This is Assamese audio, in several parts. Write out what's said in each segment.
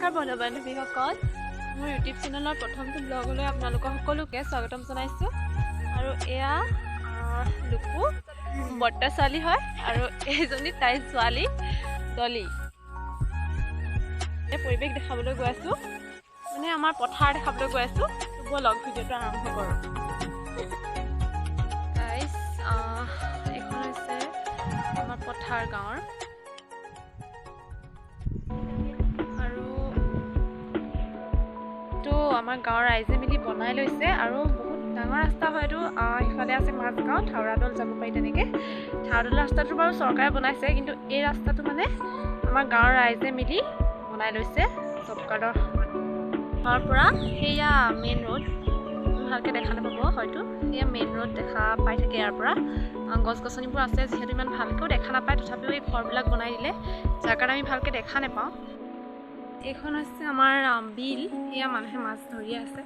নমস্কাৰ বন্ধু বান্ধৱীসকল, মোৰ ইউটিউব চেনেলৰ প্ৰথমটো ব্লগলৈ আপোনালোকক সকলোকে স্বাগতম জনাইছোঁ। আৰু এয়া লুকু বৰ্তা ছোৱালী হয় আৰু এইজনী তাইৰ ছোৱালী ডলি। পৰিৱেশ দেখাবলৈ গৈ আছোঁ, মানে আমাৰ পথাৰ দেখাবলৈ গৈ আছোঁ। ব'লক ভিডিঅ'টো আৰম্ভ কৰোঁ। গাইজ, এইখন হৈছে আমাৰ পথাৰ গাঁৱৰ। আমাৰ গাঁৱৰ ৰাইজে মিলি বনাই লৈছে আৰু বহুত ডাঙৰ ৰাস্তা হয় এইটো। সিফালে আছে মাজগাঁও, থাওৰাদল যাব পাৰি তেনেকৈ। থাওৰাদল ৰাস্তাটো বাৰু চৰকাৰে বনাইছে, কিন্তু এই ৰাস্তাটো মানে আমাৰ গাঁৱৰ ৰাইজে মিলি বনাই লৈছে। জব কাৰ্ডৰ পৰা সেয়া মেইন ৰোড, ভালকৈ দেখা নাপাব হয়তো, সেয়া মেইন ৰোড দেখা পাই থাকে ইয়াৰ পৰা। গছ গছনিবোৰ আছে যিহেতু ইমান ভালকৈও দেখা নাপায়, তথাপিও এই ঘৰবিলাক বনাই দিলে যাৰ কাৰণে আমি ভালকৈ দেখা নাপাওঁ। এইখন হৈছে আমাৰ বিল, এয়া মানুহে মাছ ধৰি আছে।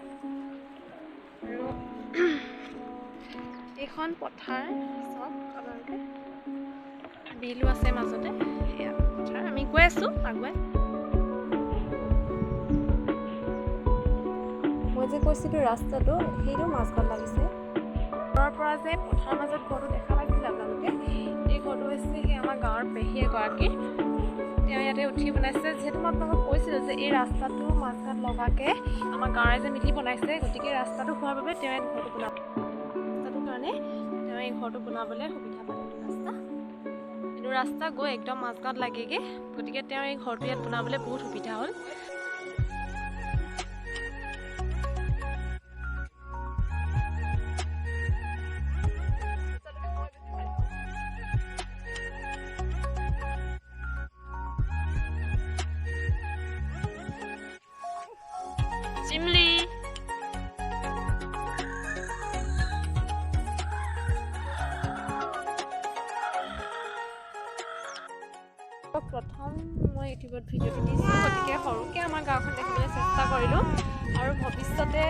আৰু এইখন পথাৰ, চাওক আপোনালোকে, বিলো আছে মাজতে। এয়া পথাৰ, আমি গৈ আছোঁ আগুৱাই। মই যে কৈছিলোঁ ৰাস্তাটো, সেইটো মাজগাঁৱত লাগিছে। ঘৰৰ পৰা যে পথাৰৰ মাজত ঘৰটো দেখা পাইছিলে আপোনালোকে, এই ঘৰটো হৈছে সেই আমাৰ গাঁৱৰ পেহী এগৰাকীৰ। তেওঁ ইয়াতে উঠি বনাইছে। যিহেতু মই আপোনালোকক কৈছিলোঁ যে এই ৰাস্তাটো মাজগাঁৱত লগাকৈ আমাৰ গাঁৱৰ ৰাইজে মিলি বনাইছে, গতিকে ৰাস্তাটো হোৱাৰ বাবে তেওঁ ইয়াত ঘৰটো বনাব, ৰাস্তাটোৰ কাৰণে তেওঁ এই ঘৰটো বনাবলৈ সুবিধা পালে। এইটো ৰাস্তা গৈ একদম মাজগাঁৱত লাগেগৈ, গতিকে তেওঁ এই ঘৰটো ইয়াত বনাবলৈ বহুত সুবিধা হ'ল। চিমলি প্ৰথম মই ইউটিউবত ভিডিঅ'টো দিছোঁ, গতিকে সৰুকৈ আমাৰ গাঁওখন দেখিবলৈ চেষ্টা কৰিলোঁ। আৰু ভৱিষ্যতে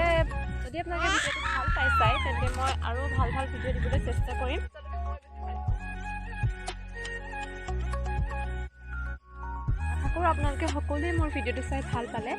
যদি আপোনালোকে ভিডিঅ'টো ভাল পাই চাই, তেন্তে মই আৰু ভাল ভাল ভিডিঅ' দিবলৈ চেষ্টা কৰিম। আশা কৰোঁ আপোনালোকে সকলোৱে মোৰ ভিডিঅ'টো চাই ভাল পালে।